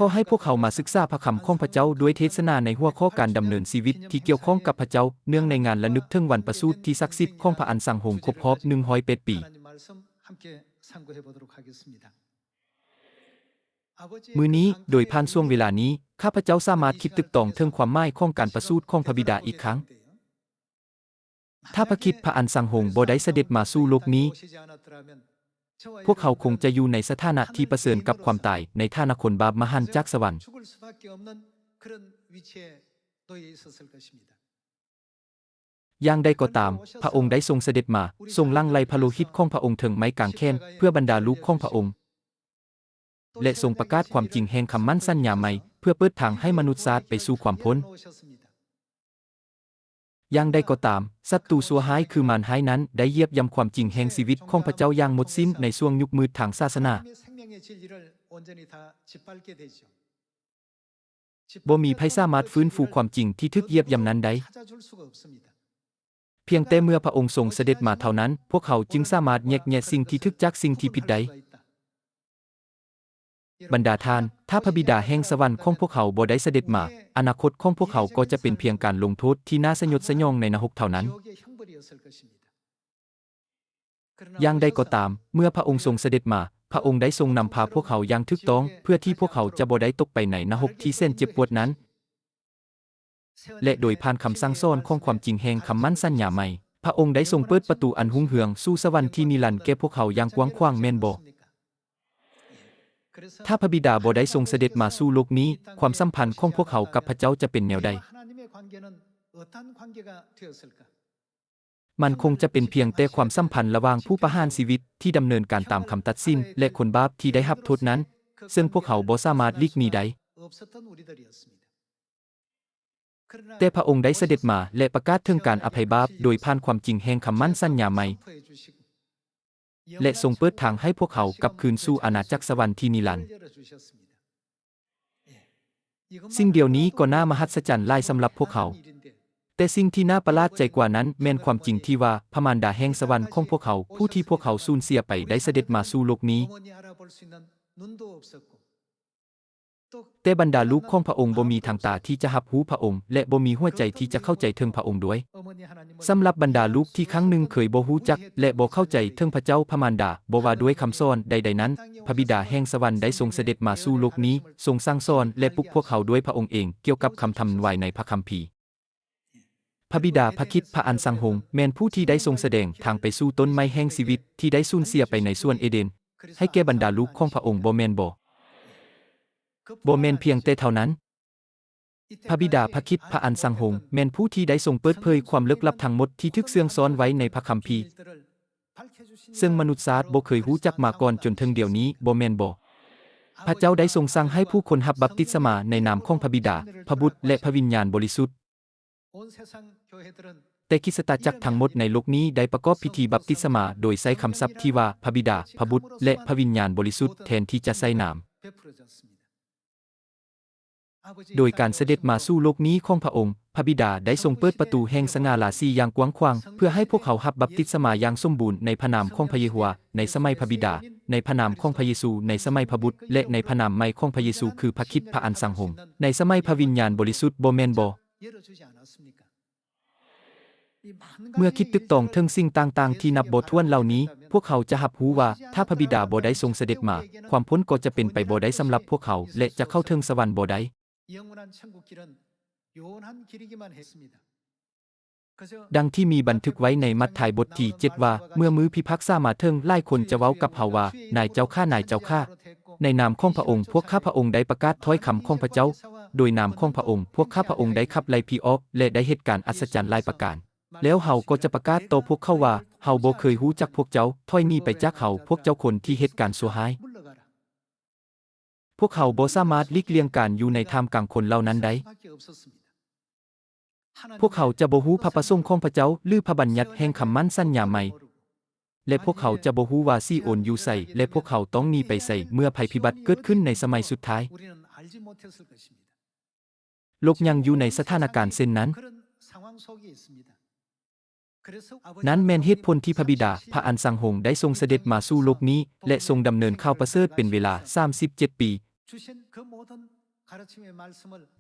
ຂໍໃຫ້ພວກເຮົາມາສຶກສາພະຄຳຂອງພະເຈົ້າດ້ວຍເທດສະໜາໃນຫົວຂໍ້ການດຳເນີນຊີວິດທີ່ກ່ຽວຂ້ອງກັບພະເຈົ້າ, ເນື່ອງໃນງານລະນຶກເຖິງວັນປະສູດທີ່ສັກສິດຂອງພະອັນສັງຫົງຄົບຮອບໜຶ່ງຮ້ອຍແປດປີ. ມື້ນີ້, ໂດຍຜ່ານຊ່ວງເວລານີ້, ຂ້າພະເຈົ້າສາມາດຄິດຕຶກຕອງເຖິງຄວາມໝາຍຂອງການປະສູດຂອງພະບິດາອີກຄັ້ງ. ຖ້າພະຄຣິດພະອັນສັງຫົງບໍ່ໄດ້ສະເດັດມາສູ່ໂລກນີ້, ພວກເຮົາຄົງຈະຢູ່ໃນສະຖານະທີ່ປະເຊີນກັບຄວາມຕາຍໃນຖານະຄົນບາບມະຫັນຈາກສະຫວັນ. ຢ່າງໃດກໍຕາມ, ພະອົງໄດ້ຊົງສະເດັດມາ, ຊົງຫຼັ່ງໄຫຼພະໂລຫິດຂອງພະອົງເຖິງໄມ້ກາງແຂນ ເພື່ອບັນດາລູກຂອງພະອົງ ແລະ ຊົງປະກາດຄວາມຈິງແຫ່ງຄຳໝັ້ນສັນຍາໃໝ່ ເພື່ອເປີດທາງໃຫ້ມະນຸດຊາດໄປສູ່ຄວາມພົ້ນ. ຢ່າງໃດກໍຕາມ, ສັດຕູຊົ່ວຮ້າຍຄືມານຮ້າຍນັ້ນໄດ້ຢຽບຢ່ຳຄວາມຈິງແຫ່ງຊີວິດຂອງພະເຈົ້າຢ່າງໝົດສິ້ນໃນຊ່ວງຍຸກມືດທາງສາສະໜາ. ບໍ່ມີໃຜສາມາດຟື້ນຟູຄວາມຈິງທີ່ຖືກຢຽບຢ່ຳນັ້ນໄດ້. ພຽງແຕ່ເມື່ອພະອົງຊົງສະເດັດມາເທົ່ານັ້ນ, ພວກເຮົາຈຶ່ງສາມາດແຍກແຍະສິ່ງທີ່ຖືກຈາກສິ່ງທີ່ຜິດໄດ້. ບັນດາທ່ານ, ຖ້າພະບິດາແຫ່ງສະຫວັນຂອງພວກເຮົາບໍ່ໄດ້ສະເດັດມາ, ອະນາຄົດຂອງພວກເຮົາກໍຈະເປັນພຽງການລົງໂທດທີ່ໜ້າສະຫຍົດສະຫຍອງໃນນະຮົກເທົ່ານັ້ນ. ຢ່າງໃດກໍຕາມ, ເມື່ອພະອົງຊົງສະເດັດມາ, ພະອົງໄດ້ຊົງນຳພາພວກເຮົາຢ່າງຖືກຕ້ອງ ເພື່ອທີ່ພວກເຮົາຈະບໍ່ໄດ້ຕົກໄປໃນນະຮົກທີ່ແສນເຈັບປວດນັ້ນ. ແລະ ໂດຍຜ່ານຄຳສັ່ງສອນຂອງຄວາມຈິງແຫ່ງຄຳໝັ້ນສັນຍາໃໝ່, ພະອົງໄດ້ຊົງເປີດປະຕູອັນຮຸ່ງເຮືອງສູ່ສະຫວັນທີ່ນິລັນແກ່ພວກເຮົາຢ່າງກວ້າງຂວາງ, ແມ່ນບໍ່? ຖ້າພະບິດາບໍ່ໄດ້ຊົງສະເດັດມາສູ່ໂລກນີ້, ຄວາມສຳພັນຂອງພວກເຮົາກັບພະເຈົ້າຈະເປັນແນວໃດ? ມັນຄົງຈະເປັນພຽງແຕ່ຄວາມສຳພັນລະຫວ່າງຜູ້ປະຫານຊີວິດທີ່ດຳເນີນການຕາມຄຳຕັດສິນ ແລະ ຄົນບາບທີ່ໄດ້ຮັບໂທດນັ້ນ, ເຊິ່ງພວກເຮົາບໍ່ສາມາດຫຼີກໜີໄດ້. ແຕ່ພະອົງໄດ້ສະເດັດມາ ແລະ ປະກາດເຖິງການອະໄພບາບໂດຍຜ່ານຄວາມຈິງແຫ່ງຄຳໝັ້ນສັນຍາໃໝ່ ແລະ ຊົງເປີດທາງໃຫ້ພວກເຮົາກັບຄືນສູ່ອານາຈັກສະຫວັນທີ່ນິລັນ. ສິ່ງດຽວນີ້ກໍໜ້າມະຫັດສະຈັນຫຼາຍສຳລັບພວກເຮົາ. ແຕ່ສິ່ງທີ່ໜ້າປະຫຼາດໃຈກວ່ານັ້ນແມ່ນຄວາມຈິງທີ່ວ່າ ພະມານດາແຫ່ງສະຫວັນຂອງພວກເຮົາ, ຜູ້ທີ່ພວກເຮົາສູນເສຍໄປ, ໄດ້ສະເດັດມາສູ່ໂລກນີ້. ແຕ່ບັນດາລູກຂອງພະອົງບໍ່ມີທາງຕາທີ່ຈະຮັບຮູ້ພະອົງ ແລະ ບໍ່ມີຫົວໃຈທີ່ຈະເຂົ້າໃຈເຖິງພະອົງດ້ວຍ. ສຳລັບບັນດາລູກທີ່ຄັ້ງໜຶ່ງເຄີຍບໍ່ຮູ້ຈັກ ແລະ ບໍ່ເຂົ້າໃຈເຖິງພະເຈົ້າ, ພະມານດາ, ບໍ່ວ່າດ້ວຍຄຳສອນໃດໆນັ້ນ, ພະບິດາແຫ່ງສະຫວັນໄດ້ຊົງສະເດັດມາສູ່ໂລກນີ້, ຊົງສັ່ງສອນ ແລະ ປຸກພວກເຮົາດ້ວຍພະອົງເອງ ກ່ຽວກັບຄຳທຳນາຍໃນພະຄຳພີ. ພະບິດາພະຄຣິດພະອັນສັງຫົງ ແມ່ນຜູ້ທີ່ໄດ້ຊົງສະແດງທາງໄປສູ່ຕົ້ນໄມ້ແຫ່ງຊີວິດທີ່ໄດ້ສູນເສຍໄປໃນສວນເອເດນ ໃຫ້ແກ່ບັນດາລູກຂອງພະອົງ, ບໍ່ແມ່ນບໍ? ບໍ່ແມ່ນພຽງແຕ່ເທົ່ານັ້ນ. ພະບິດາພະຄຣິດພະອັນສັງຫົງ ແມ່ນຜູ້ທີ່ໄດ້ຊົງເປີດເຜີຍຄວາມເລິກລັບທັງໝົດທີ່ຖືກເຊື່ອງຊ້ອນໄວ້ໃນພະຄຳພີ, ເຊິ່ງມະນຸດຊາດບໍ່ເຄີຍຮູ້ຈັກມາກ່ອນຈົນເຖິງດຽວນີ້, ບໍ່ແມ່ນບໍ? ພະເຈົ້າໄດ້ຊົງສັ່ງໃຫ້ຜູ້ຄົນຮັບບັບຕິສະມາໃນນາມຂອງພະບິດາ, ພະບຸດ ແລະ ພະວິນຍານບໍລິສຸດ. ແຕ່ຄຣິສຕະຈັກທັງໝົດໃນໂລກນີ້ໄດ້ປະກອບພິທີບັບຕິສະມາໂດຍໃຊ້ຄຳສັບທີ່ວ່າ ພະບິດາ, ພະບຸດ ແລະ ພະວິນຍານບໍລິສຸດ ແທນທີ່ຈະໃຊ້ນາມ. ໂດຍການສະເດັດມາສູ່ໂລກນີ້ຂອງພະອົງ, ພະບິດາໄດ້ຊົງເປີດປະຕູແຫ່ງສະຫງ່າລາສີຢ່າງກວ້າງຂວາງ ເພື່ອໃຫ້ພວກເຮົາຮັບບັບຕິສະມາຢ່າງສົມບູນໃນພະນາມຂອງພະເຢໂຮວາ, ໃນສະໄໝພະບິດາ, ໃນພະນາມຂອງພະເຢຊູ, ໃນສະໄໝພະບຸດ ແລະ ໃນພະນາມໃໝ່ຂອງພະເຢຊູ ຄືພະຄຣິດພະອັນສັງຫົງ, ໃນສະໄໝພະວິນຍານບໍລິສຸດ, ບໍ່ແມ່ນບໍ? ເມື່ອຄິດຕຶກຕອງເຖິງສິ່ງຕ່າງໆທີ່ນັບບໍ່ຖ້ວນເຫຼົ່ານີ້, ພວກເຮົາຈະຮັບຮູ້ວ່າ ຖ້າພະບິດາບໍ່ໄດ້ຊົງສະເດັດມາ, ຄວາມພົ້ນກໍຈະເປັນໄປບໍ່ໄດ້ສຳລັບພວກເຮົາ ແລະ ຈະເຂົ້າເຖິງສະຫວັນບໍ່ໄດ້. ດັ່ງທີ່ມີບັນທຶກໄວ້ໃນມັດທາຍບົດທີເຈັດວ່າ, ເມື່ອມື້ພິພາກສາມາເຖິງ, ຫຼາຍຄົນຈະເວົ້າກັບເຮົາວ່າ, ນາຍເຈົ້າຂ້າ, ນາຍເຈົ້າຂ້າ, ໃນນາມຂອງພະອົງ, ພວກຂ້າພະອົງໄດ້ປະກາດຖ້ອຍຄຳຂອງພະເຈົ້າ, ໂດຍນາມຂອງພະອົງ, ພວກຂ້າພະອົງໄດ້ຂັບໄລ່ຜີອອກ ແລະ ໄດ້ເຮັດການອັດສະຈັນຫຼາຍປະການ. ແລ້ວເຮົາກໍຈະປະກາດຕໍ່ພວກເຂົາວ່າ, ເຮົາບໍ່ເຄີຍຮູ້ຈັກພວກເຈົ້າ, ຖອຍໜີໄປຈາກເຮົາ, ພວກເຈົ້າຄົນທີ່ເຮັດການຊົ່ວຮ້າຍ. ພວກເຮົາບໍ່ສາມາດຫຼີກລ່ຽງການຢູ່ໃນທ່າມກາງຄົນເຫຼົ່ານັ້ນໄດ້. ພວກເຮົາຈະບໍ່ຮູ້ພະປະສົງຂອງພະເຈົ້າ ຫຼື ພະບັນຍັດແຫ່ງຄຳໝັ້ນສັນຍາໃໝ່, ແລະ ພວກເຮົາຈະບໍ່ຮູ້ວ່າຊີໂອນຢູ່ໃສ ແລະ ພວກເຮົາຕ້ອງໜີໄປໃສເມື່ອໄພພິບັດເກີດຂຶ້ນໃນສະໄໝສຸດທ້າຍ. ໂລກຍັງຢູ່ໃນສະຖານະການເຊັ່ນນັ້ນ. ນັ້ນແມ່ນເຫດຜົນທີ່ພະບິດາ, ພະອັນສັງຫົງ ໄດ້ຊົງສະເດັດມາສູ່ໂລກນີ້ ແລະ ຊົງດຳເນີນຂ່າວປະເສີດເປັນເວລາສາມສິບເຈັດປີ.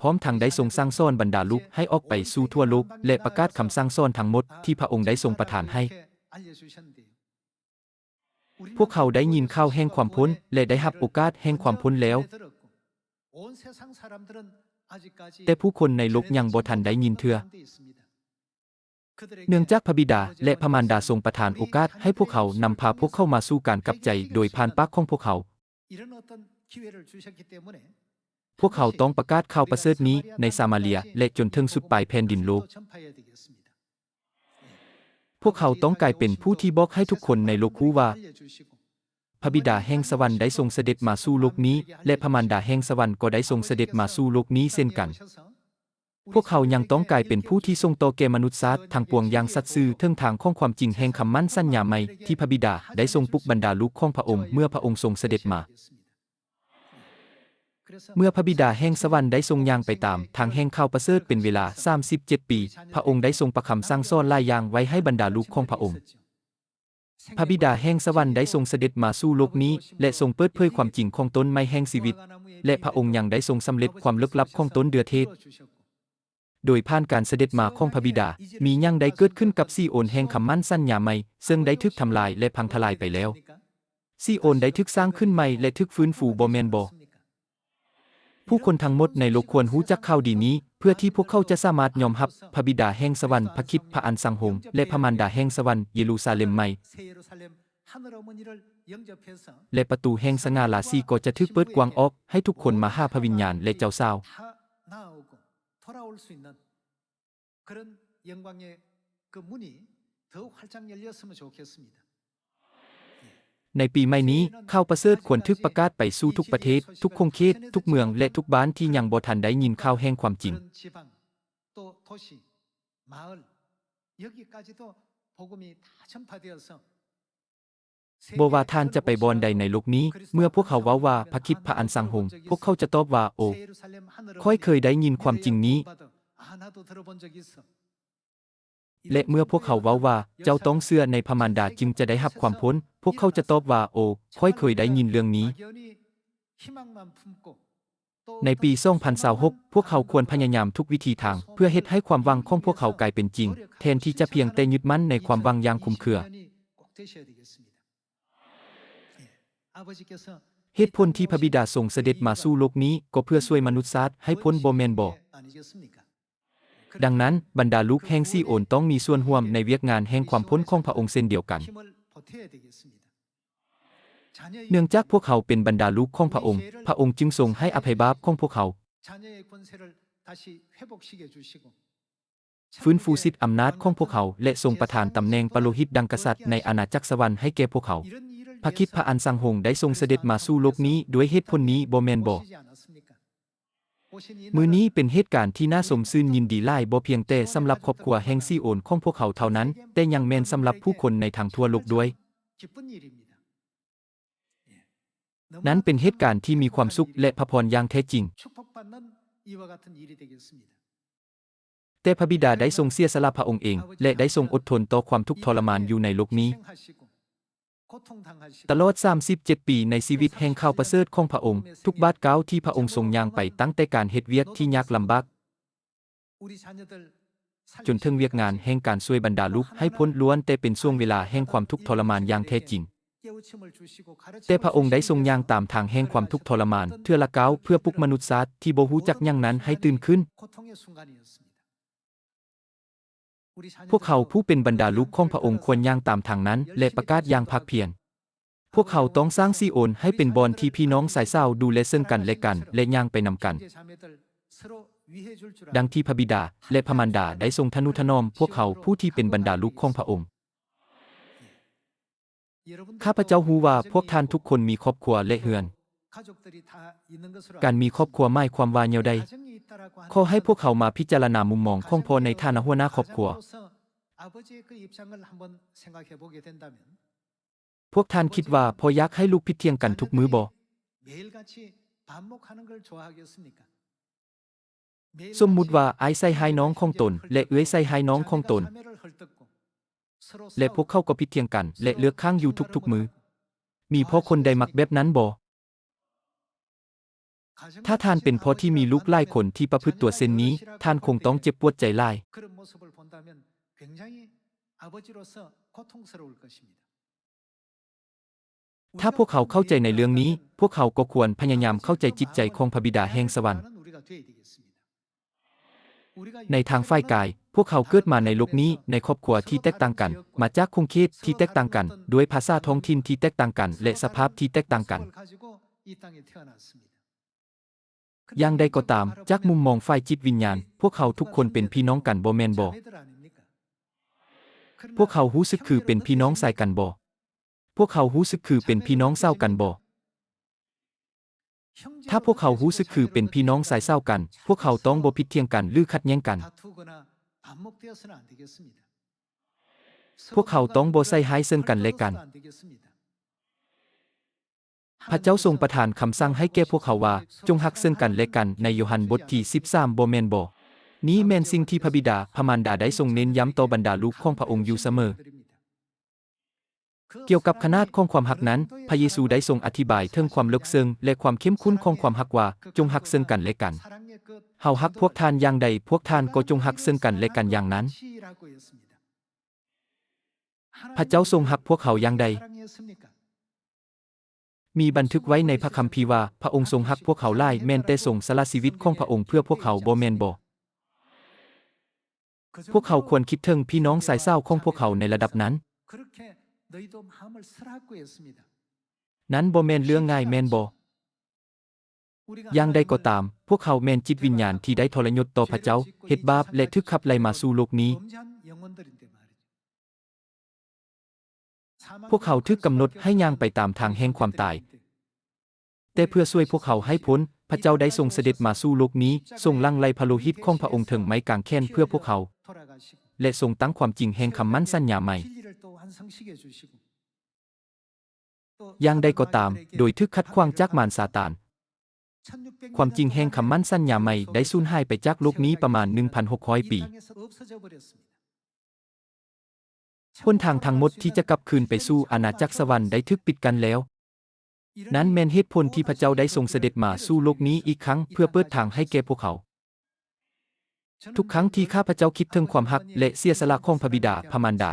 ພ້ອມທັງໄດ້ຊົງສັ່ງສອນບັນດາລູກໃຫ້ອອກໄປສູ່ທົ່ວໂລກ ແລະ ປະກາດຄຳສັ່ງສອນທັງໝົດທີ່ພະອົງໄດ້ຊົງປະທານໃຫ້. ພວກເຮົາໄດ້ຍິນຂ່າວແຫ່ງຄວາມພົ້ນ ແລະ ໄດ້ຮັບໂອກາດແຫ່ງຄວາມພົ້ນແລ້ວ, ແຕ່ຜູ້ຄົນໃນໂລກຍັງບໍ່ທັນໄດ້ຍິນເທື່ອ. ເນື່ອງຈາກພະບິດາ ແລະ ພະມານດາຊົງປະທານໂອກາດໃຫ້ພວກເຮົານຳພາພວກເຂົາມາສູ່ການກັບໃຈໂດຍຜ່ານປາກຂອງພວກເຮົາ. ພວກເຮົາຕ້ອງປະກາດຂ່າວປະເສີດນີ້ໃນສາມາເລຍ ແລະ ຈົນເຖິງສຸດປາຍແຜ່ນດິນໂລກ. ພວກເຮົາຕ້ອງກາຍເປັນຜູ້ທີ່ບອກໃຫ້ທຸກຄົນໃນໂລກຮູ້ວ່າ ພະບິດາແຫ່ງສະຫວັນໄດ້ຊົງສະເດັດມາສູ່ໂລກນີ້ ແລະ ພະມານດາແຫ່ງສະຫວັນກໍໄດ້ຊົງສະເດັດມາສູ່ໂລກນີ້ເຊັ່ນກັນ. ພວກເຮົາຍັງຕ້ອງກາຍເປັນຜູ້ທີ່ສົ່ງຕໍ່ແກ່ມະນຸດຊາດທັງປວງຢ່າງສັດຊື່ເຖິງທາງຂອງຄວາມຈິງແຫ່ງຄຳໝັ້ນສັນຍາໃໝ່ທີ່ພະບິດາໄດ້ຊົງປຸກບັນດາລູກຂອງພະອົງເມື່ອພະອົງຊົງສະເດັດມາ. ເມື່ອພະບິດາແຫ່ງສະຫວັນໄດ້ຊົງຍ່າງໄປຕາມທາງແຫ່ງຂ່າວປະເສີດເປັນເວລາສາມສິບເຈັດປີ, ພະອົງໄດ້ຊົງປະຄຳສັ່ງສອນຫຼາຍຢ່າງໄວ້ໃຫ້ບັນດາລູກຂອງພະອົງ. ພະບິດາແຫ່ງສະຫວັນໄດ້ຊົງສະເດັດມາສູ່ໂລກນີ້ ແລະ ຊົງເປີດເຜີຍຄວາມຈິງຂອງຕົ້ນໄມ້ແຫ່ງຊີວິດ, ແລະ ພະອົງຍັງໄດ້ຊົງສຳເລັດຄວາມເລິກລັບຂອງຕົ້ນເດືອເທດ. ໂດຍຜ່ານການສະເດັດມາຂອງພະບິດາ, ມີຫຍັງໄດ້ເກີດຂຶ້ນກັບຊີໂອນແຫ່ງຄຳໝັ້ນສັນຍາໃໝ່, ເຊິ່ງໄດ້ຖືກທຳລາຍ ແລະ ພັງທະລາຍໄປແລ້ວ? ຊີໂອນໄດ້ຖືກສ້າງຂຶ້ນໃໝ່ ແລະ ຖືກຟື້ນຟູບໍ່ແມ່ນບໍ? ຜູ້ຄົນທັງໝົດໃນໂລກຄວນຮູ້ຈັກຂ່າວດີນີ້, ເພື່ອທີ່ພວກເຂົາຈະສາມາດຍອມຮັບພະບິດາແຫ່ງສະຫວັນ, ພະຄຣິດພະອັນສັງຫົງ, ແລະ ພະມານດາແຫ່ງສະຫວັນ, ເຢຣູຊາເລັມໃໝ່, ແລະ ປະຕູແຫ່ງສະຫງ່າລາສີກໍຈະຖືກເປີດກວ້າງອອກ, ໃຫ້ທຸກຄົນມາຫາພະວິນຍານ ແລະ ເຈົ້າສາວ. 그런 영광의 그 문이 더욱 활짝 열렸으면 좋겠습니다. ໃນປີໃໝ່ນີ້, ຂ່າວປະເສີດຄວນຖືກປະກາດໄປສູ່ທຸກປະເທດ, ທຸກຂົງເຂດ, ທຸກເມືອງ ແລະ ທຸກບ້ານທີ່ຍັງບໍ່ທັນໄດ້ຍິນຂ່າວແຫ່ງຄວາມຈິງ. 그런 지방, 또 도시, 마을, 여기까지도 복음이 다 전파되어서 ບໍ່ວ່າທ່ານຈະໄປບ່ອນໃດໃນໂລກນີ້, ເມື່ອພວກເຮົາເວົ້າວ່າພະຄຣິດພະອັນສັງຫົງ, ພວກເຂົາຈະຕອບວ່າ, ໂອ, ຂ້ອຍເຄີຍໄດ້ຍິນຄວາມຈິງນີ້. ແລະ ເມື່ອພວກເຮົາເວົ້າວ່າ, ເຈົ້າຕ້ອງເຊື່ອໃນພະມານດາຈຶ່ງຈະໄດ້ຮັບຄວາມພົ້ນ, ພວກເຂົາຈະຕອບວ່າ, ໂອ, ຂ້ອຍເຄີຍໄດ້ຍິນເລື່ອງນີ້. ໃນປີສອງພັນຊາວຫົກ, ພວກເຮົາຄວນພະຍາຍາມທຸກວິທີທາງ ເພື່ອເຮັດໃຫ້ຄວາມຫວັງຂອງພວກເຮົາກາຍເປັນຈິງ, ແທນທີ່ຈະພຽງແຕ່ຍຶດໝັ້ນໃນຄວາມຫວັງຢ່າງຄຸມເຄືອ. ເຫດຜົນທີ່ພະບິດາຊົງສະເດັດມາສູ່ໂລກນີ້ ກໍເພື່ອຊ່ວຍມະນຸດຊາດໃຫ້ພົ້ນ, ບໍ່ແມ່ນບໍ? ດັ່ງນັ້ນ, ບັນດາລູກແຫ່ງຊີໂອນຕ້ອງມີສ່ວນຮ່ວມໃນວຽກງານແຫ່ງຄວາມພົ້ນຂອງພະອົງເຊັ່ນດຽວກັນ. ເນື່ອງຈາກພວກເຮົາເປັນບັນດາລູກຂອງພະອົງ, ພະອົງຈຶ່ງຊົງໃຫ້ອະໄພບາບຂອງພວກເຮົາ, ຟື້ນຟູສິດອຳນາດຂອງພວກເຮົາ ແລະ ຊົງປະທານຕຳແໜ່ງປະໂລຫິດດັ່ງກະສັດໃນອານາຈັກສະຫວັນໃຫ້ແກ່ພວກເຮົາ. ພະຄຣິດພະອັນສັງຫົງໄດ້ຊົງສະເດັດມາສູ່ໂລກນີ້ດ້ວຍເຫດຜົນນີ້, ບໍ່ແມ່ນບໍ? ມື້ນີ້ເປັນເຫດການທີ່ໜ້າຊົມຊື່ນຍິນດີຫຼາຍ, ບໍ່ພຽງແຕ່ສຳລັບຄອບຄົວແຫ່ງຊີໂອນຂອງພວກເຮົາເທົ່ານັ້ນ, ແຕ່ຍັງແມ່ນສຳລັບຜູ້ຄົນໃນທັງທົ່ວໂລກດ້ວຍ. ນັ້ນເປັນເຫດການທີ່ມີຄວາມສຸກ ແລະ ພະພອນຢ່າງແທ້ຈິງ. ແຕ່ພະບິດາໄດ້ຊົງເສຍສະຫຼະພະອົງເອງ ແລະ ໄດ້ຊົງອົດທົນຕໍ່ຄວາມທຸກທໍລະມານຢູ່ໃນໂລກນີ້. ຕະຫຼອດສາມສິບເຈັດປີໃນຊີວິດແຫ່ງຂ່າວປະເສີດຂອງພະອົງ, ທຸກບາດກ້າວທີ່ພະອົງຊົງຍ່າງໄປ, ຕັ້ງແຕ່ການເຮັດວຽກທີ່ຍາກລຳບາກ ຈົນເຖິງວຽກງານແຫ່ງການຊ່ວຍບັນດາລູກໃຫ້ພົ້ນ, ລ້ວນແຕ່ເປັນຊ່ວງເວລາແຫ່ງຄວາມທຸກທໍລະມານຢ່າງແທ້ຈິງ. ແຕ່ພະອົງໄດ້ຊົງຍ່າງຕາມທາງແຫ່ງຄວາມທຸກທໍລະມານເທື່ອລະກ້າວ ເພື່ອປຸກມະນຸດຊາດທີ່ບໍ່ຮູ້ຈັກຫຍັງນັ້ນໃຫ້ຕື່ນຂຶ້ນ. ພວກເຮົາຜູ້ເປັນບັນດາລູກຂອງພະອົງຄວນຍ່າງຕາມທາງນັ້ນ ແລະ ປະກາດຢ່າງພາກພຽນ. ພວກເຮົາຕ້ອງສ້າງຊີໂອນໃຫ້ເປັນບ່ອນທີ່ພີ່ນ້ອງຊາຍສາວດູແລເຊິ່ງກັນແລະກັນ ແລະ ຍ່າງໄປນຳກັນ, ດັ່ງທີ່ພະບິດາ ແລະ ພະມານດາໄດ້ຊົງທະນຸຖະໜອມພວກເຮົາຜູ້ທີ່ເປັນບັນດາລູກຂອງພະອົງ. ຂ້າພະເຈົ້າຮູ້ວ່າພວກທ່ານທຸກຄົນມີຄອບຄົວ ແລະ ເຮືອນ. ການມີຄອບຄົວໝາຍຄວາມວ່າແນວໃດ? ຂໍໃຫ້ພວກເຮົາມາພິຈາລະນາມຸມມອງຂອງພໍ່ໃນຖານະຫົວໜ້າຄອບຄົວ. ພວກທ່ານຄິດວ່າພໍ່ຢາກໃຫ້ລູກຜິດຖຽງກັນທຸກມື້ບໍ? ສົມມຸດວ່າອ້າຍໃສ່ຮ້າຍນ້ອງຂອງຕົນ ແລະ ເອື້ອຍໃສ່ຮ້າຍນ້ອງຂອງຕົນ, ແລະ ພວກເຂົາກໍຜິດຖຽງກັນ ແລະ ເລືອກຂ້າງຢູ່ທຸກໆມື້. ມີພໍ່ຄົນໃດມັກແບບນັ້ນບໍ? ຖ້າທ່ານເປັນພໍ່ທີ່ມີລູກຫຼາຍຄົນທີ່ປະພຶດຕົວເຊັ່ນນີ້, ທ່ານຄົງຕ້ອງເຈັບປວດໃຈຫຼາຍ. ຖ້າພວກເຮົາເຂົ້າໃຈໃນເລື່ອງນີ້, ພວກເຮົາກໍຄວນພະຍາຍາມເຂົ້າໃຈຈິດໃຈຂອງພະບິດາແຫ່ງສະຫວັນ. ໃນທາງຝ່າຍກາຍ, ພວກເຮົາເກີດມາໃນໂລກນີ້ໃນຄອບຄົວທີ່ແຕກຕ່າງກັນ, ມາຈາກຂົງເຂດທີ່ແຕກຕ່າງກັນ, ດ້ວຍພາສາທ້ອງຖິ່ນທີ່ແຕກຕ່າງກັນ ແລະ ສະພາບທີ່ແຕກຕ່າງກັນ. ຢ່າງໃດກໍຕາມ, ຈາກມຸມມອງຝ່າຍຈິດວິນຍານ, ພວກເຮົາທຸກຄົນເປັນພີ່ນ້ອງກັນບໍ່ແມ່ນບໍ? ພວກເຮົາຮູ້ສຶກຄືເປັນພີ່ນ້ອງຊາຍກັນບໍ? ພວກເຮົາຮູ້ສຶກຄືເປັນພີ່ນ້ອງສາວກັນບໍ? ຖ້າພວກເຮົາຮູ້ສຶກຄືເປັນພີ່ນ້ອງຊາຍສາວກັນ, ພວກເຮົາຕ້ອງບໍ່ຜິດຖຽງກັນ ຫຼື ຂັດແຍ່ງກັນ. ພວກເຮົາຕ້ອງບໍ່ໃສ່ຮ້າຍເຊິ່ງກັນແລະກັນ. ພະເຈົ້າຊົງປະທານຄຳສັ່ງໃຫ້ແກ່ພວກເຮົາວ່າ, ຈົ່ງຮັກເຊິ່ງກັນແລະກັນ, ໃນໂຢຮັນບົດທີສິບສາມ, ບໍ່ແມ່ນບໍ? ນີ້ແມ່ນສິ່ງທີ່ພະບິດາ, ພະມານດາໄດ້ຊົງເນັ້ນຢ້ຳຕໍ່ບັນດາລູກຂອງພະອົງຢູ່ສະເໝີ. ກ່ຽວກັບຂະໜາດຂອງຄວາມຮັກນັ້ນ, ພະເຢຊູໄດ້ຊົງອະທິບາຍເຖິງຄວາມເລິກເຊິ່ງ ແລະ ຄວາມເຂັ້ມຂຸ້ນຂອງຄວາມຮັກວ່າ, ຈົ່ງຮັກເຊິ່ງກັນແລະກັນ. ເຮົາຮັກພວກທ່ານຢ່າງໃດ, ພວກທ່ານກໍຈົ່ງຮັກເຊິ່ງກັນແລະກັນຢ່າງນັ້ນ. ພະເຈົ້າຊົງຮັກພວກເຮົາຢ່າງໃດ? ມີບັນທຶກໄວ້ໃນພະຄຳພີວ່າ, ພະອົງຊົງຮັກພວກເຮົາຫຼາຍ, ແມ່ນແຕ່ຊົງສະຫຼະຊີວິດຂອງພະອົງເພື່ອພວກເຮົາ, ບໍ່ແມ່ນບໍ? ພວກເຮົາຄວນຄິດເຖິງພີ່ນ້ອງຊາຍສາວຂອງພວກເຮົາໃນລະດັບນັ້ນ. ນັ້ນບໍ່ແມ່ນເລື່ອງງ່າຍແມ່ນບໍ່? ຢ່າງໃດກໍຕາມ, ພວກເຮົາແມ່ນຈິດວິນຍານທີ່ໄດ້ທໍລະຍົດຕໍ່ພະເຈົ້າ, ເຮັດບາບ ແລະ ຖືກຂັບໄລ່ມາສູ່ໂລກນີ້. ພວກເຮົາຖືກກຳນົດໃຫ້ຍ່າງໄປຕາມທາງແຫ່ງຄວາມຕາຍ. ແຕ່ເພື່ອຊ່ວຍພວກເຮົາໃຫ້ພົ້ນ, ພະເຈົ້າໄດ້ຊົງສະເດັດມາສູ່ໂລກນີ້, ຊົງຫຼັ່ງໄຫຼພະໂລຫິດຂອງພະອົງເທິງໄມ້ກາງແຂນເພື່ອພວກເຮົາ, ແລະ ຊົງຕັ້ງຄວາມຈິງແຫ່ງຄຳໝັ້ນສັນຍາໃໝ່. ຢ່າງໃດກໍຕາມ, ໂດຍຖືກຂັດຂວາງຈາກມານຊາຕານ, ຄວາມຈິງແຫ່ງຄຳໝັ້ນສັນຍາໃໝ່ໄດ້ສູນຫາຍໄປຈາກໂລກນີ້ປະມານໜຶ່ງພັນຫົກຮ້ອຍປີ. ຫົນທາງທັງໝົດທີ່ຈະກັບຄືນໄປສູ່ອານາຈັກສະຫວັນໄດ້ຖືກປິດກັ້ນແລ້ວ. ນັ້ນແມ່ນເຫດຜົນທີ່ພະເຈົ້າໄດ້ຊົງສະເດັດມາສູ່ໂລກນີ້ອີກຄັ້ງ ເພື່ອເປີດທາງໃຫ້ແກ່ພວກເຮົາ. ທຸກຄັ້ງທີ່ຂ້າພະເຈົ້າຄິດເຖິງຄວາມຮັກ ແລະ ເສຍສະຫຼະຂອງພະບິດາ, ພະມານດາ,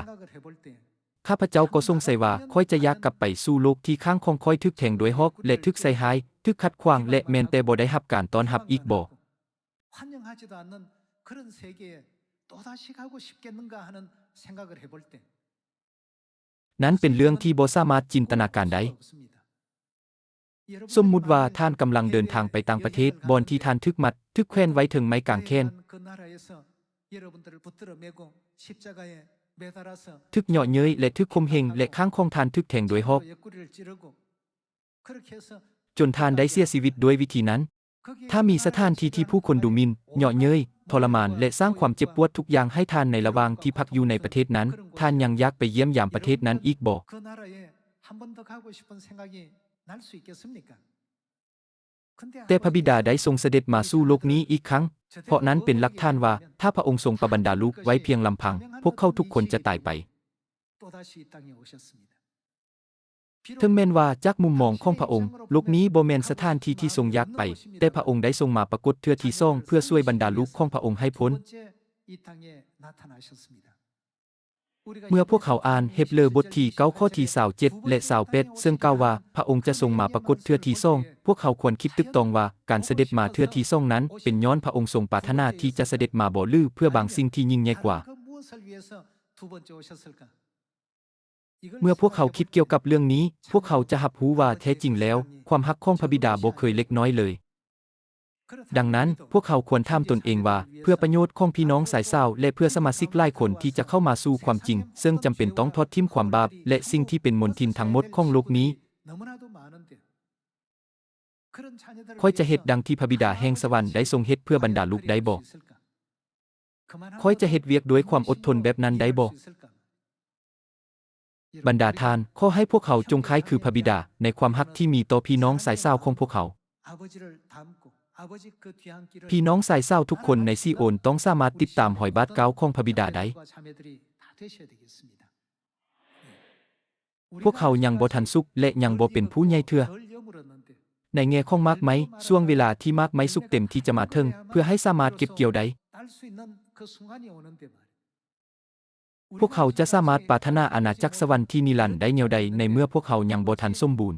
ຂ້າພະເຈົ້າກໍສົງໄສວ່າ ຂ້ອຍຈະຢາກກັບໄປສູ່ໂລກທີ່ຂ້າງຂອງຂ້ອຍຖືກແທງດ້ວຍຫອກ ແລະ ຖືກໃສ່ຮ້າຍ, ຖືກຂັດຂວາງ ແລະ ແມ່ນແຕ່ບໍ່ໄດ້ຮັບການຕ້ອນຮັບອີກບໍ? 난เป็นเรื่องที่บ่สามารถจินตนาการได้. ສົມມຸດວ່າທ່ານກຳລັງເດີນທາງໄປຕ່າງປະເທດ, ບ່ອນທີ່ທ່ານຖືກມັດ, ຖືກແຂວນໄວ້ເທິງໄມ້ກາງແຂນ, ຖືກເຍາະເຍີ້ຍ ແລະ ຖືກຂົ່ມເຫງ, ແລະ ຂ້າງຂອງທ່ານຖືກແທງດ້ວຍຫອກ, ຈົນທ່ານໄດ້ເສຍຊີວິດດ້ວຍວິທີນັ້ນ. ຖ້າມີສະຖານທີ່ທີ່ຜູ້ຄົນດູໝິ່ນ, ເຍາະເຍີ້ຍ, ທໍລະມານ ແລະ ສ້າງຄວາມເຈັບປວດທຸກຢ່າງໃຫ້ທ່ານໃນລະຫວ່າງທີ່ພັກຢູ່ໃນປະເທດນັ້ນ, ທ່ານຍັງຢາກໄປຢ້ຽມຢາມປະເທດນັ້ນອີກບໍ? ແຕ່ພະບິດາໄດ້ຊົງສະເດັດມາສູ່ໂລກນີ້ອີກຄັ້ງ, ເພາະນັ້ນເປັນຫຼັກຖານວ່າ ຖ້າພະອົງຊົງປະບັນດາລູກໄວ້ພຽງລຳພັງ, ພວກເຂົາທຸກຄົນຈະຕາຍໄປ. ເຖິງແມ່ນວ່າຈາກມຸມມອງຂອງພະອົງ, ໂລກນີ້ບໍ່ແມ່ນສະຖານທີ່ທີ່ຊົງຢາກໄປ, ແຕ່ພະອົງໄດ້ຊົງມາປາກົດເທື່ອທີສອງ ເພື່ອຊ່ວຍບັນດາລູກຂອງພະອົງໃຫ້ພົ້ນ. ເມື່ອພວກເຮົາອ່ານເຮັບເລີບົດທີເກົ້າ ຂໍ້ທີຊາວເຈັດ ແລະ ຊາວແປດ ເຊິ່ງກ່າວວ່າ ພະອົງຈະຊົງມາປາກົດເທື່ອທີສອງ, ພວກເຮົາຄວນຄິດຕຶກຕອງວ່າ ການສະເດັດມາເທື່ອທີສອງນັ້ນ ເປັນຍ້ອນພະອົງຊົງປາດຖະໜາທີ່ຈະສະເດັດມາບໍ ຫຼື ເພື່ອບາງສິ່ງທີ່ຍິ່ງໃຫຍ່ກວ່າ? ເມື່ອພວກເຮົາຄິດກ່ຽວກັບເລື່ອງນີ້, ພວກເຮົາຈະຮັບຮູ້ວ່າແທ້ຈິງແລ້ວ, ຄວາມຮັກຂອງພະບິດາບໍ່ເຄີຍເລັກນ້ອຍເລີຍ. ດັ່ງນັ້ນ, ພວກເຮົາຄວນຖາມຕົນເອງວ່າ, ເພື່ອປະໂຫຍດຂອງພີ່ນ້ອງຊາຍສາວ ແລະ ເພື່ອສະມາຊິກຫຼາຍຄົນທີ່ຈະເຂົ້າມາສູ່ຄວາມຈິງ, ເຊິ່ງຈຳເປັນຕ້ອງທອດຖິ້ມຄວາມບາບ ແລະ ສິ່ງທີ່ເປັນມົນທິນທັງໝົດຂອງໂລກນີ້, ຂ້ອຍຈະເຮັດດັ່ງທີ່ພະບິດາແຫ່ງສະຫວັນໄດ້ຊົງເຮັດເພື່ອບັນດາລູກໄດ້ບໍ? ຂ້ອຍຈະເຮັດວຽກດ້ວຍຄວາມອົດທົນແບບນັ້ນໄດ້ບໍ? ບັນດາທ່ານ, ຂໍໃຫ້ພວກເຮົາຈົ່ງຄ້າຍຄືພະບິດາໃນຄວາມຮັກທີ່ມີຕໍ່ພີ່ນ້ອງຊາຍສາວຂອງພວກເຮົາ. ພີ່ນ້ອງຊາຍສາວທຸກຄົນໃນຊີໂອນຕ້ອງສາມາດຕິດຕາມຮອຍບາດກ້າວຂອງພະບິດາໄດ້. ພວກເຮົາຍັງບໍ່ທັນສຸກ ແລະ ຍັງບໍ່ເປັນຜູ້ໃຫຍ່ເທື່ອ. ໃນແງ່ຂອງໝາກໄມ້, ຊ່ວງເວລາທີ່ໝາກໄມ້ສຸກເຕັມທີ່ຈະມາເຖິງ ເພື່ອໃຫ້ສາມາດເກັບກ່ຽວໄດ້. ພວກເຮົາຈະສາມາດປາດຖະໜາອານາຈັກສະຫວັນທີ່ນິລັນໄດ້ແນວໃດ ໃນເມື່ອພວກເຮົາຍັງບໍ່ທັນສົມບູນ?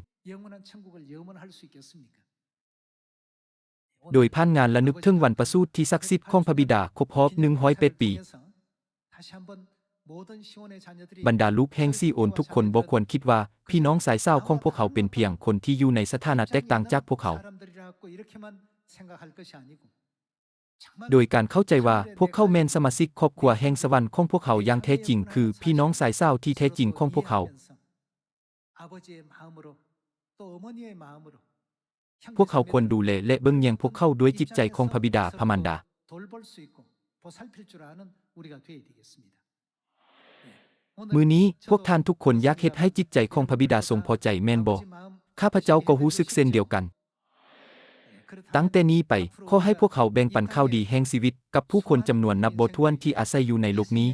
ໂດຍຜ່ານງານລະນຶກເຖິງວັນປະສູດທີ່ສັກສິດຂອງພະບິດາຄົບຮອບໜຶ່ງຮ້ອຍແປດປີ, ບັນດາລູກແຫ່ງຊີໂອນທຸກຄົນບໍ່ຄວນຄິດວ່າ ພີ່ນ້ອງຊາຍສາວຂອງພວກເຮົາເປັນພຽງຄົນທີ່ຢູ່ໃນສະຖານະແຕກຕ່າງຈາກພວກເຮົາ. ໂດຍການເຂົ້າໃຈວ່າພວກເຂົາແມ່ນສະມາຊິກຄອບຄົວແຫ່ງສະຫວັນຂອງພວກເຮົາຢ່າງແທ້ຈິງ, ຄືພີ່ນ້ອງຊາຍສາວທີ່ແທ້ຈິງຂອງພວກເຮົາ. ພວກເຮົາຄວນດູແລ ແລະ ເບິ່ງແຍງພວກເຂົາດ້ວຍຈິດໃຈຂອງພະບິດາພະມານດາ. ມື້ນີ້ພວກທ່ານທຸກຄົນຢາກເຮັດໃຫ້ຈິດໃຈຂອງພະບິດາຊົງພໍໃຈແມ່ນບໍ່? ຂ້າພະເຈົ້າກໍຮູ້ສຶກເຊັ່ນດຽວກັນ. ຕັ້ງແຕ່ນີ້ໄປ, ຂໍໃຫ້ພວກເຮົາແບ່ງປັນຂ່າວດີແຫ່ງຊີວິດກັບຜູ້ຄົນຈຳນວນນັບບໍ່ຖ້ວນທີ່ອາໄສຢູ່ໃນໂລກນີ້.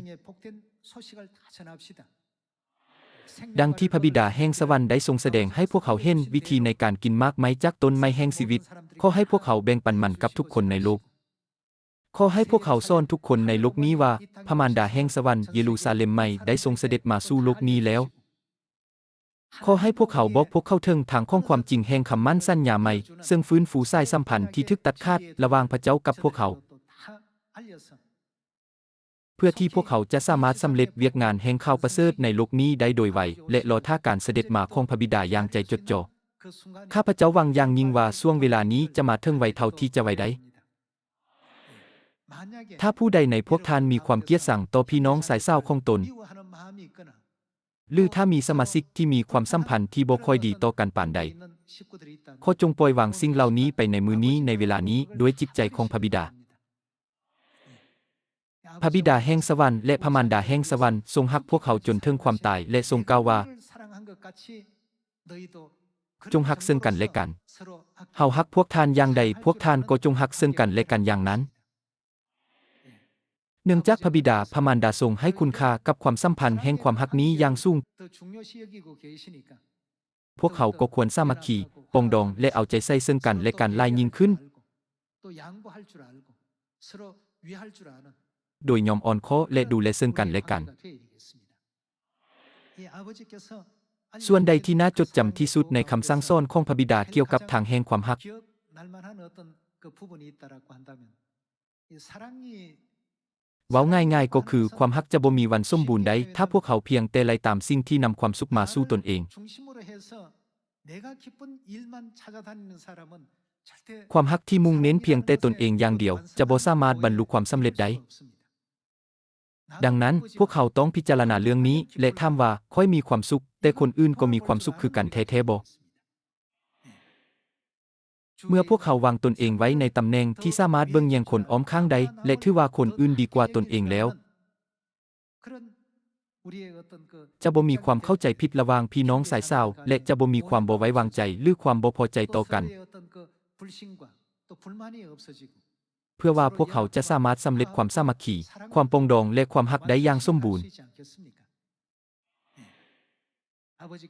ດັ່ງທີ່ພະບິດາແຫ່ງສະຫວັນໄດ້ຊົງສະແດງໃຫ້ພວກເຮົາເຫັນວິທີໃນການກິນໝາກໄມ້ຈາກຕົ້ນໄມ້ແຫ່ງຊີວິດ, ຂໍໃຫ້ພວກເຮົາແບ່ງປັນມັນກັບທຸກຄົນໃນໂລກ. ຂໍໃຫ້ພວກເຮົາສອນທຸກຄົນໃນໂລກນີ້ວ່າ ພະມານດາແຫ່ງສະຫວັນ, ເຢຣູຊາເລັມໃໝ່ ໄດ້ຊົງສະເດັດມາສູ່ໂລກນີ້ແລ້ວ. ຂໍໃຫ້ພວກເຮົາບອກພວກເຂົາເຖິງທາງຂອງຄວາມຈິງແຫ່ງຄຳໝັ້ນສັນຍາໃໝ່, ເຊິ່ງຟື້ນຟູສາຍສຳພັນທີ່ຖືກຕັດຂາດລະຫວ່າງພະເຈົ້າກັບພວກເຮົາ. ເພື່ອທີ່ພວກເຂົາຈະສາມາດສຳເລັດວຽກງານແຫ່ງຂ່າວປະເສີດໃນໂລກນີ້ໄດ້ໂດຍໄວ ແລະ ລໍຖ້າການສະເດັດມາຂອງພະບິດາຢ່າງໃຈຈົດຈໍ່. ຂ້າພະເຈົ້າຫວັງຢ່າງຍິ່ງວ່າຊ່ວງເວລານີ້ຈະມາເຖິງໄວເທົ່າທີ່ຈະໄວໄດ້. ຖ້າຜູ້ໃດໃນພວກທ່ານມີຄວາມກຽດຊັງຕໍ່ພີ່ນ້ອງຊາຍສາວຂອງຕົນ, ຫຼື ຖ້າມີສະມາຊິກທີ່ມີຄວາມສຳພັນທີ່ບໍ່ຄ່ອຍດີຕໍ່ກັນປານໃດ, ຂໍຈົ່ງປ່ອຍວາງສິ່ງເຫຼົ່ານີ້ໄປໃນມື້ນີ້, ໃນເວລານີ້, ດ້ວຍຈິດໃຈຂອງພະບິດາ. ພະບິດາແຫ່ງສະຫວັນ ແລະ ພະມານດາແຫ່ງສະຫວັນຊົງຮັກພວກເຮົາຈົນເຖິງຄວາມຕາຍ ແລະ ຊົງກ່າວວ່າ, ຈົ່ງຮັກເຊິ່ງກັນແລະກັນ. ເຮົາຮັກພວກທ່ານຢ່າງໃດ, ພວກທ່ານກໍຈົ່ງຮັກເຊິ່ງກັນແລະກັນຢ່າງນັ້ນ. ເນື່ອງຈາກພະບິດາພະມານດາຊົງໃຫ້ຄຸນຄ່າກັບຄວາມສຳພັນແຫ່ງຄວາມຮັກນີ້ຢ່າງສູງ, ພວກເຮົາກໍຄວນສາມັກຄີ, ປອງດອງ ແລະ ເອົາໃຈໃສ່ເຊິ່ງກັນແລະກັນຫຼາຍຍິ່ງຂຶ້ນ, ໂດຍຍອມອ່ອນຂ້ອ ແລະ ດູແລເຊິ່ງກັນແລະກັນ. ສ່ວນໃດທີ່ໜ້າຈົດຈຳທີ່ສຸດໃນຄຳສັ່ງສອນຂອງພະບິດາກ່ຽວກັບທາງແຫ່ງຄວາມຮັກ? ເວົ້າງ່າຍໆກໍຄື ຄວາມຮັກຈະບໍ່ມີວັນສົມບູນໄດ້ ຖ້າພວກເຮົາພຽງແຕ່ໄລ່ຕາມສິ່ງທີ່ນຳຄວາມສຸກມາສູ່ຕົນເອງ. ຄວາມຮັກທີ່ມຸ່ງເນັ້ນພຽງແຕ່ຕົນເອງຢ່າງດຽວ ຈະບໍ່ສາມາດບັນລຸຄວາມສຳເລັດໄດ້. ດັ່ງນັ້ນ, ພວກເຮົາຕ້ອງພິຈາລະນາເລື່ອງນີ້ ແລະ ຖາມວ່າ, ຂ້ອຍມີຄວາມສຸກ, ແຕ່ຄົນອື່ນກໍມີຄວາມສຸກຄືກັນແທ້ໆບໍ? ເມື່ອພວກເຮົາວາງຕົນເອງໄວ້ໃນຕຳແໜ່ງທີ່ສາມາດເບິ່ງແຍງຄົນອ້ອມຂ້າງໄດ້ ແລະ ຖືວ່າຄົນອື່ນດີກວ່າຕົນເອງແລ້ວ, ຈະບໍ່ມີຄວາມເຂົ້າໃຈຜິດລະຫວ່າງພີ່ນ້ອງຊາຍສາວ ແລະ ຈະບໍ່ມີຄວາມບໍ່ໄວ້ວາງໃຈ ຫຼື ຄວາມບໍ່ພໍໃຈຕໍ່ກັນ, ເພື່ອວ່າພວກເຮົາຈະສາມາດສຳເລັດຄວາມສາມັກຄີ, ຄວາມປອງດອງ ແລະ ຄວາມຮັກໄດ້ຢ່າງສົມບູນ.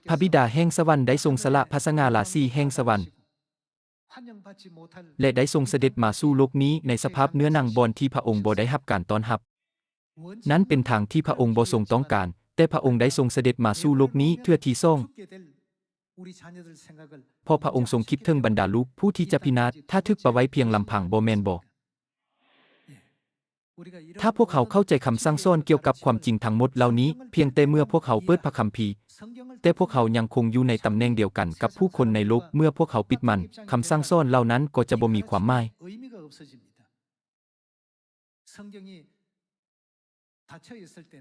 ພະບິດາແຫ່ງສະຫວັນໄດ້ຊົງສະຫຼະພະສະຫງ່າລາສີແຫ່ງສະຫວັນ ແລະ ໄດ້ຊົງສະເດັດມາສູ່ໂລກນີ້ໃນສະພາບເນື້ອໜັງບ່ອນທີ່ພະອົງບໍ່ໄດ້ຮັບການຕ້ອນຮັບ. ນັ້ນເປັນທາງທີ່ພະອົງບໍ່ຊົງຕ້ອງການ, ແຕ່ພະອົງໄດ້ຊົງສະເດັດມາສູ່ໂລກນີ້ເທື່ອທີສອງ, ເພາະພະອົງຊົງຄິດເຖິງບັນດາລູກຜູ້ທີ່ຈະພິນາດ ຖ້າຖືກປະໄວ້ພຽງລຳພັງ, ບໍ່ແມ່ນບໍ? ຖ້າພວກເຮົາເຂົ້າໃຈຄຳສັ່ງສອນກ່ຽວກັບຄວາມຈິງທັງໝົດເຫຼົ່ານີ້ ພຽງແຕ່ເມື່ອພວກເຮົາເປີດພະຄຳພີ, ແຕ່ພວກເຮົາຍັງຄົງຢູ່ໃນຕຳແໜ່ງດຽວກັນກັບຜູ້ຄົນໃນໂລກ, ເມື່ອພວກເຮົາປິດມັນ, ຄຳສັ່ງສອນເຫຼົ່ານັ້ນກໍຈະບໍ່ມີຄວາມໝາຍ.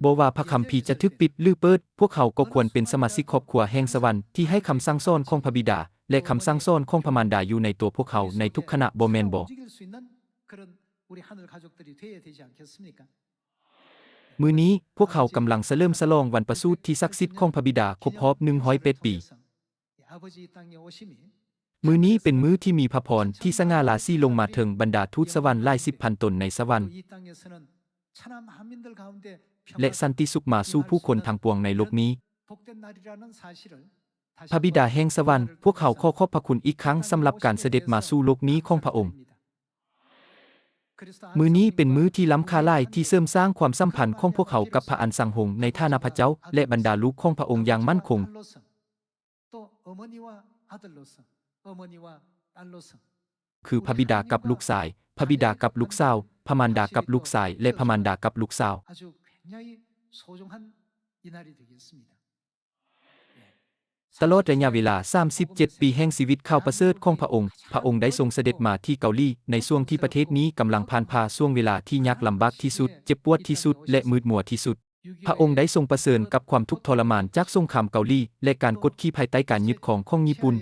ບໍ່ວ່າພະຄຳພີຈະຖືກປິດ ຫຼື ເປີດ, ພວກເຮົາກໍຄວນເປັນສະມາຊິກຄອບຄົວແຫ່ງສະຫວັນທີ່ໃຫ້ຄຳສັ່ງສອນຂອງພະບິດາ ແລະ ຄຳສັ່ງສອນຂອງພະມານດາຢູ່ໃນຕົວພວກເຮົາໃນທຸກຂະນະ, ບໍ່ແມ່ນບໍ? ມື້ນີ້, ພວກເຮົາກຳລັງສະເຫຼີມສະຫຼອງວັນປະສູດທີ່ສັກສິດຂອງພະບິດາຄົບຮອບໜຶ່ງຮ້ອຍແປດປີ. ມື້ນີ້ເປັນມື້ທີ່ມີພະພອນທີ່ສະຫງ່າລາສີລົງມາເຖິງບັນດາທູດສະຫວັນຫຼາຍສິບພັນຕົນໃນສະຫວັນ ແລະ ສັນຕິສຸກມາສູ່ຜູ້ຄົນທັງປວງໃນໂລກນີ້. ພະບິດາແຫ່ງສະຫວັນ, ພວກເຮົາຂໍຂອບພະຄຸນອີກຄັ້ງສຳລັບການສະເດັດມາສູ່ໂລກນີ້ຂອງພະອົງ. ມື້ນີ້ເປັນມື້ທີ່ລ້ຳຄ່າຫຼາຍທີ່ເສີມສ້າງຄວາມສຳພັນຂອງພວກເຮົາກັບພະອັນສັງຫົງໃນຖານະພະເຈົ້າ ແລະ ບັນດາລູກຂອງພະອົງຢ່າງໝັ້ນຄົງ. ຄືພະບິດາກັບລູກຊາຍ, ພະບິດາກັບລູກສາວ, ພະມານດາກັບລູກຊາຍ ແລະ ພະມານດາກັບລູກສາວ. ຕະຫຼອດໄລຍະເວລາສາມສິບເຈັດປີແຫ່ງຊີວິດຂ່າວປະເສີດຂອງພະອົງ, ພະອົງໄດ້ຊົງສະເດັດມາທີ່ເກົາຫຼີ ໃນຊ່ວງທີ່ປະເທດນີ້ກຳລັງຜ່ານຜ່າຊ່ວງເວລາທີ່ຍາກລຳບາກທີ່ສຸດ, ເຈັບປວດທີ່ສຸດ ແລະ ມືດມົວທີ່ສຸດ. ພະອົງໄດ້ຊົງປະເຊີນກັບຄວາມທຸກທໍລະມານຈາກສົງຄາມເກົາຫຼີ ແລະ ການກົດຂີ່ພາຍໃຕ້ການຍຶດຄອງຂອງຍີ່ປຸ່ນ.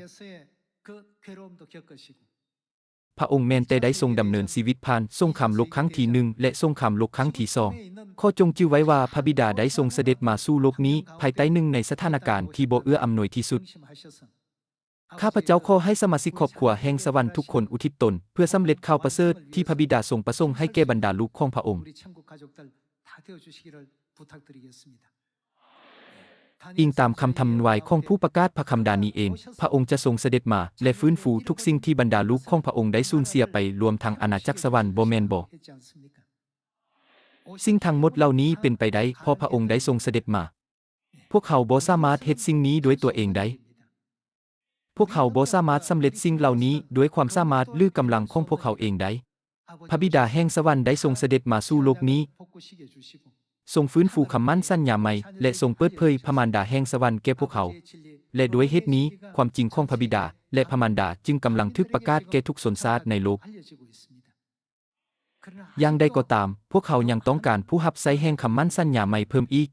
ພະອົງແມ່ນແຕ່ໄດ້ຊົງດຳເນີນຊີວິດຜ່ານສົງຄາມໂລກຄັ້ງທີໜຶ່ງ ແລະ ສົງຄາມໂລກຄັ້ງທີສອງ. ຂໍຈົ່ງຈື່ໄວ້ວ່າພະບິດາໄດ້ຊົງສະເດັດມາສູ່ໂລກນີ້ພາຍໃຕ້ໜຶ່ງໃນສະຖານະການທີ່ບໍ່ເອື້ອອຳນວຍທີ່ສຸດ. ຂ້າພະເຈົ້າຂໍໃຫ້ສະມາຊິກຄອບຄົວແຫ່ງສະຫວັນທຸກຄົນອຸທິດຕົນເພື່ອສຳເລັດຂ່າວປະເສີດທີ່ພະບິດາຊົງປະສົງໃຫ້ແກ່ບັນດາລູກຂອງພະອົງ. ອີງຕາມຄຳທຳນາຍຂອງຜູ້ປະກາດພະຄຳດານີເອນ, ພະອົງຈະຊົງສະເດັດມາ ແລະ ຟື້ນຟູທຸກສິ່ງທີ່ບັນດາລູກຂອງພະອົງໄດ້ສູນເສຍໄປ, ລວມທັງອານາຈັກສະຫວັນ, ບໍ່ແມ່ນບໍ? ສິ່ງທັງໝົດເຫຼົ່ານີ້ເປັນໄປໄດ້ ເພາະພະອົງໄດ້ຊົງສະເດັດມາ. ພວກເຮົາບໍ່ສາມາດເຮັດສິ່ງນີ້ດ້ວຍຕົວເອງໄດ້. ພວກເຮົາບໍ່ສາມາດສຳເລັດສິ່ງເຫຼົ່ານີ້ດ້ວຍຄວາມສາມາດ ຫຼື ກຳລັງຂອງພວກເຮົາເອງໄດ້. ພະບິດາແຫ່ງສະຫວັນໄດ້ຊົງສະເດັດມາສູ່ໂລກນີ້, ຊົງຟື້ນຟູຄຳໝັ້ນສັນຍາໃໝ່ ແລະ ຊົງເປີດເຜີຍພະມານດາແຫ່ງສະຫວັນແກ່ພວກເຮົາ. ແລະ ດ້ວຍເຫດນີ້, ຄວາມຈິງຂອງພະບິດາ ແລະ ພະມານດາຈຶ່ງກຳລັງຖືກປະກາດແກ່ທຸກຊົນຊາດໃນໂລກ. ຢ່າງໃດກໍຕາມ, ພວກເຮົາຍັງຕ້ອງການຜູ້ຮັບໃຊ້ແຫ່ງຄຳໝັ້ນສັນຍາໃໝ່ເພີ່ມອີກ.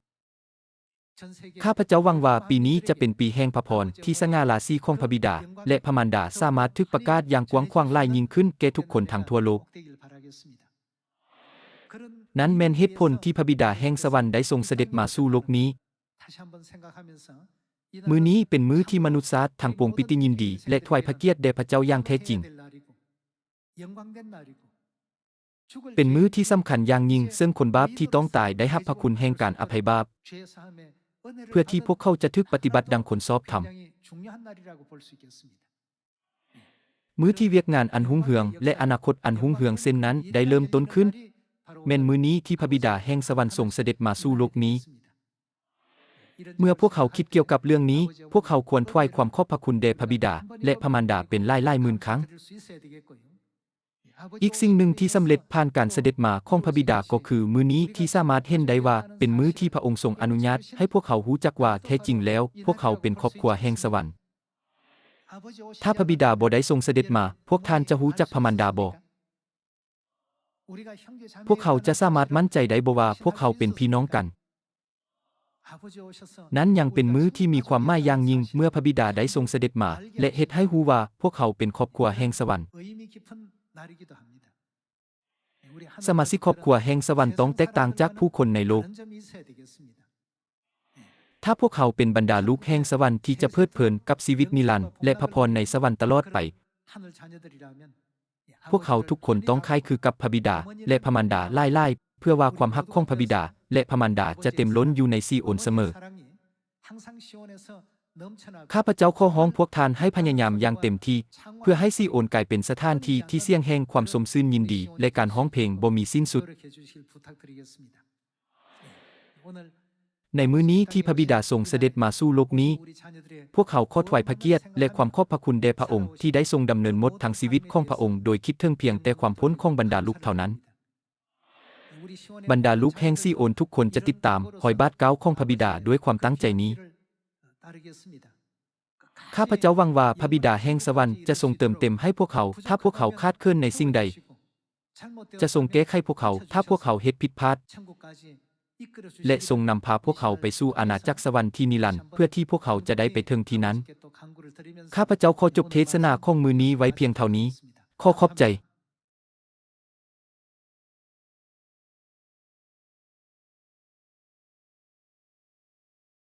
ຂ້າພະເຈົ້າຫວັງວ່າປີນີ້ຈະເປັນປີແຫ່ງພະພອນທີ່ສະຫງ່າລາສີຂອງພະບິດາ ແລະ ພະມານດາສາມາດຖືກປະກາດຢ່າງກວ້າງຂວາງຫຼາຍຍິ່ງຂຶ້ນແກ່ທຸກຄົນທັງທົ່ວໂລກ. ນັ້ນແມ່ນເຫດຜົນທີ່ພະບິດາແຫ່ງສະຫວັນໄດ້ຊົງສະເດັດມາສູ່ໂລກນີ້. ມື້ນີ້ເປັນມື້ທີ່ມະນຸດຊາດທັງປວງປີຕິຍິນດີ ແລະ ຖວາຍພະກຽດແດ່ພະເຈົ້າຢ່າງແທ້ຈິງ. ເປັນມື້ທີ່ສຳຄັນຢ່າງຍິ່ງ ເຊິ່ງຄົນບາບທີ່ຕ້ອງຕາຍໄດ້ຮັບພະຄຸນແຫ່ງການອະໄພບາບ, ເພື່ອທີ່ພວກເຂົາຈະຖືກປະຕິບັດດັ່ງຄົນຊອບທຳ. ມື້ທີ່ວຽກງານອັນຮຸ່ງເຮືອງ ແລະ ອະນາຄົດອັນຮຸ່ງເຮືອງເຊັ່ນນັ້ນໄດ້ເລີ່ມຕົ້ນຂຶ້ນ, ແມ່ນມື້ນີ້ທີ່ພະບິດາແຫ່ງສະຫວັນຊົງສະເດັດມາສູ່ໂລກນີ້. ເມື່ອພວກເຮົາຄິດກ່ຽວກັບເລື່ອງນີ້, ພວກເຮົາຄວນຖວາຍຄວາມຂອບພະຄຸນແດ່ພະບິດາ ແລະ ພະມານດາເປັນຫຼາຍໆໝື່ນຄັ້ງ. ອີກສິ່ງໜຶ່ງທີ່ສຳເລັດຜ່ານການສະເດັດມາຂອງພະບິດາກໍຄືມື້ນີ້ທີ່ສາມາດເຫັນໄດ້ວ່າເປັນມື້ທີ່ພະອົງຊົງອະນຸຍາດໃຫ້ພວກເຮົາຮູ້ຈັກວ່າແທ້ຈິງແລ້ວພວກເຮົາເປັນຄອບຄົວແຫ່ງສະຫວັນ. ຖ້າພະບິດາບໍ່ໄດ້ຊົງສະເດັດມາ, ພວກທ່ານຈະຮູ້ຈັກພະມານດາບໍ່? ພວກເຮົາຈະສາມາດໝັ້ນໃຈໄດ້ບໍ່ວ່າພວກເຮົາເປັນພີ່ນ້ອງກັນ? ນັ້ນຍັງເປັນມື້ທີ່ມີຄວາມໝາຍຢ່າງຍິ່ງເມື່ອພະບິດາໄດ້ຊົງສະເດັດມາ ແລະ ເຮັດໃຫ້ຮູ້ວ່າພວກເຮົາເປັນຄອບຄົວແຫ່ງສະຫວັນ. ສະມາຊິກຄອບຄົວແຫ່ງສະຫວັນຕ້ອງແຕກຕ່າງຈາກຜູ້ຄົນໃນໂລກ. ຖ້າພວກເຮົາເປັນບັນດາລູກແຫ່ງສະຫວັນທີ່ຈະເພີດເພີນກັບຊີວິດນິລັນ ແລະ ພະພອນໃນສະຫວັນຕະຫຼອດໄປ, ພວກເຮົາທຸກຄົນຕ້ອງຄ້າຍຄືກັບພະບິດາ ແລະ ພະມານດາຫຼາຍໆ ເພື່ອວ່າຄວາມຮັກຂອງພະບິດາ ແລະ ພະມານດາຈະເຕັມລົ້ນຢູ່ໃນຊີໂອນສະເໝີ. ຂ້າພະເຈົ້າຂໍຮ້ອງພວກທ່ານໃຫ້ພະຍາຍາມຢ່າງເຕັມທີ່ ເພື່ອໃຫ້ຊີໂອນກາຍເປັນສະຖານທີ່ທີ່ສຽງແຫ່ງຄວາມຊົມຊື່ນຍິນດີ ແລະ ການຮ້ອງເພງບໍ່ມີສິ້ນສຸດ. ໃນມື້ນີ້ທີ່ພະບິດາຊົງສະເດັດມາສູ່ໂລກນີ້, ພວກເຮົາຂໍຖວາຍພະກຽດ ແລະ ຄວາມຂອບພະຄຸນແດ່ພະອົງທີ່ໄດ້ຊົງດຳເນີນໝົດທັງຊີວິດຂອງພະອົງໂດຍຄິດເຖິງພຽງແຕ່ຄວາມພົ້ນຂອງບັນດາລູກເທົ່ານັ້ນ. ບັນດາລູກແຫ່ງຊີໂອນທຸກຄົນຈະຕິດຕາມຮອຍບາດກ້າວຂອງພະບິດາດ້ວຍຄວາມຕັ້ງໃຈນີ້. ຂ້າພະເຈົ້າຫວັງວ່າພະບິດາແຫ່ງສະຫວັນຈະຊົງເຕີມເຕັມໃຫ້ພວກເຮົາ ຖ້າພວກເຮົາຂາດເຂີນໃນສິ່ງໃດ, ຈະຊົງແກ້ໄຂພວກເຮົາ ຖ້າພວກເຮົາເຮັດຜິດພາດ ແລະ ຊົງນຳພາພວກເຮົາໄປສູ່ອານາຈັກສະຫວັນທີ່ນິລັນ ເພື່ອທີ່ພວກເຮົາຈະໄດ້ໄປເຖິງທີ່ນັ້ນ. ຂ້າພະເຈົ້າຂໍຈົບເທດສະໜາຂອງມື້ນີ້ໄວ້ພຽງເທົ່ານີ້. ຂໍຂອບໃຈ.